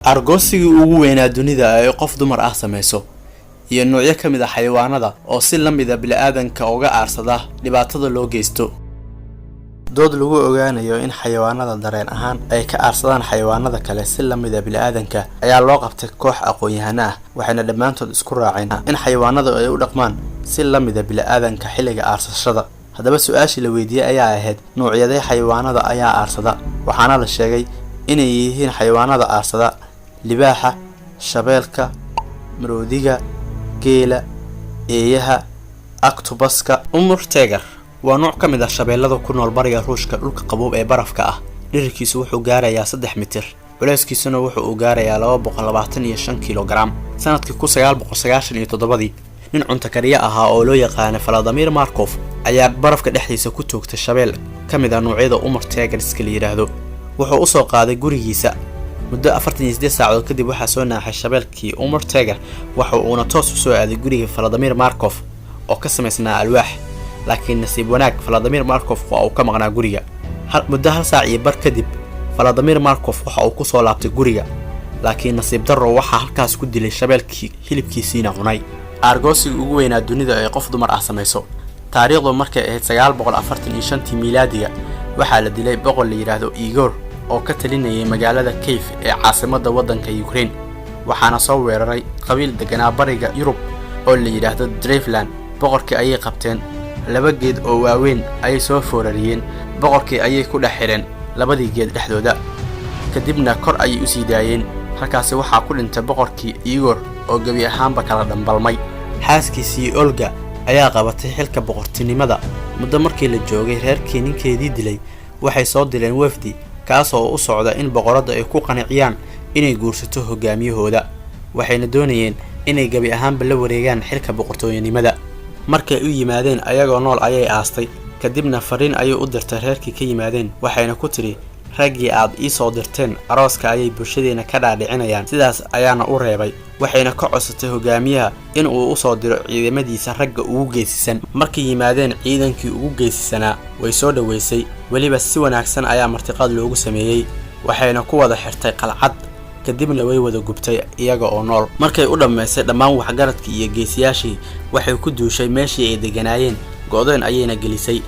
Aargoosigii ugu weynaa dunida ay qof dumar ah samayso iyo noocyo ka mid ah xayawaanada oo si la mida bini'aadanka uga aarsada dhibaatada loo geysto. Dood lagu ogaanayo in xayawaanada dareen ahaan ay ka aarsadaan xayawaanada kale si la mida bini'aadanka ayaa loo qabtay koox aqoon-yahano ah, waxayna dhammaantood isku raaceen in xayawaanadu ay u dhaqmaan si la mida bini'aadanka xilliga aarsashada. Haddaba, su-aashii la weydiiyey ayaa ahayd: noocyadee xayawaanada ayaa aarsada? Waxaana la sheegay inay yihiin xayawaanada aarsada libaaxa, shabeelka, maroodiga, geela, eeyaha, octobuska. Amur tiger waa nooc ka mid ah shabeellada ku nool bariga Ruushka, dhulka qaboob ee barafka ah. Dhererkiisu wuxuu gaarayaa 3 mitir, culeyskiisuna wuxu uu gaarayaa 225 kilogaram. Sanadkii 1997-dii, nin cuntakariye ahaa oo loo yaqaana Valadimir Markov ayaa barafka dhexdiisa ku toogtay shabeel ka mid ah noocyada Amur tigerska la yidhaahdo. Wuxuu usoo qaaday gurigiisa. Muddo 48 saacadood kadib waxaa soo naaxay shabeelkii Amur tiger, waxa uuna toos usoo aaday guriga Valadimir Markov oo ka samaysnaa alwaax. Laakiin nasiib wanaag, Valadimir Markov waa uu ka maqnaa guriga. Muddo hal saac iyo bar kadib, Valadimir Markov waxa uu kusoo laabtay guriga, laakiin nasiib darro waxaa halkaas ku dilay shabeelkii, hilibkiisiina cunay. Aargoosigii ugu weynaa dunida ay qof dumar ah samayso. Taariikhdu markay ahayd 945-tii miilaadiga, waxaa la dilay boqor la yidhaahdo Igor oo ka talinayay magaalada Kayf ee caasimadda waddanka Ukraine, waxaana soo weeraray qabiil deganaa bariga Yurub oo la yidhaahdo Drevlian. Boqorkii ayay qabteen, laba geed oo waaweyn ayay soo foorariyeen, boqorkii ayay ku dhex xidheen labadii geed dhexdooda, kadibna kor ayay u sii daayeen. Halkaasi waxaa ku dhintay boqorkii Igor oo gebi ahaanba kala dhambalmay. Xaaskiisii Olga ayaa qabatay xilka boqortinimada. Muddo markii la joogay, reerkii ninkeedii dilay waxay soo dileen wafdi kaasoo u socda in boqoradda ay ku qanciyaan inay guursato hogaamiyahooda. Waxayna doonayeen inay gebi ahaanba la wareegaan xilka boqortooyanimada. Markay u yimaadeen, ayagoo nool ayay aastay. Kadibna fariin ayay u dirtay reerkii ka yimaadeen, waxayna ku tidhi: "Raggii aad ii soo dirteen arooska ayay bulshadeena ka dhaadhicinayaan, sidaas ayaana u reebay." Waxayna ka codsatay hogaamiyaha in uu usoo diro ciidamadiisa ragga ugu geesisan. Markay yimaadeen ciidankii ugu geesisanaa, way soo dhoweysay, weliba si wanaagsan ayaa martiqaad loogu sameeyey. Waxayna ku wada xirtay qalcad, kadibna way wada gubtay iyaga oo nool. Markay u dhammaysay dhammaan waxgaradkii iyo geesiyaashii, waxay ku duushay meeshii ay degganaayeen, go'doon ayayna gelisay.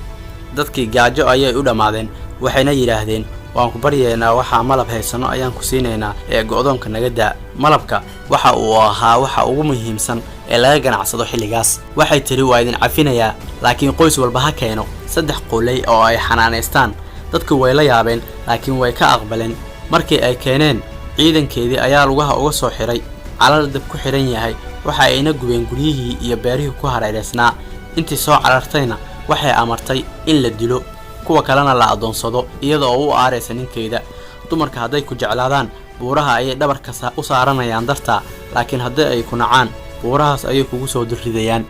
Dadkii gaajo ayay u dhammaadeen, waxayna yidhaahdeen: "Waan ku baryaynaa, waxaa malab haysanno ayaan ku siinaynaa ee go'doonka naga daa." Malabka waxa uu ahaa waxa ugu muhiimsan ee laga ganacsado xilligaas. Waxay tidhi: "Waa idin cafinayaa, laakiin qoys walba ha keeno saddex qoley oo ay xanaanaystaan." Dadku way la yaabeen, laakiin way ka aqbaleen. Markii ay keeneen, ciidankeedii ayaa lugaha uga soo xiray calal dab ku xidhan yahay, waxa ayna gubeen guryihii iyo beerihii ku hareeraysnaa. Intii soo carartayna waxay amartay in la dilo, kuwa kalena la addoonsado, iyada oo u aaraysa ninkeeda. Dumarka hadday ku jeclaadaan, buuraha ayay dhabarka u saaranayaan dartaa, laakiin haddii ay ku nacaan, buurahaas ayay kugu soo dulridayaan.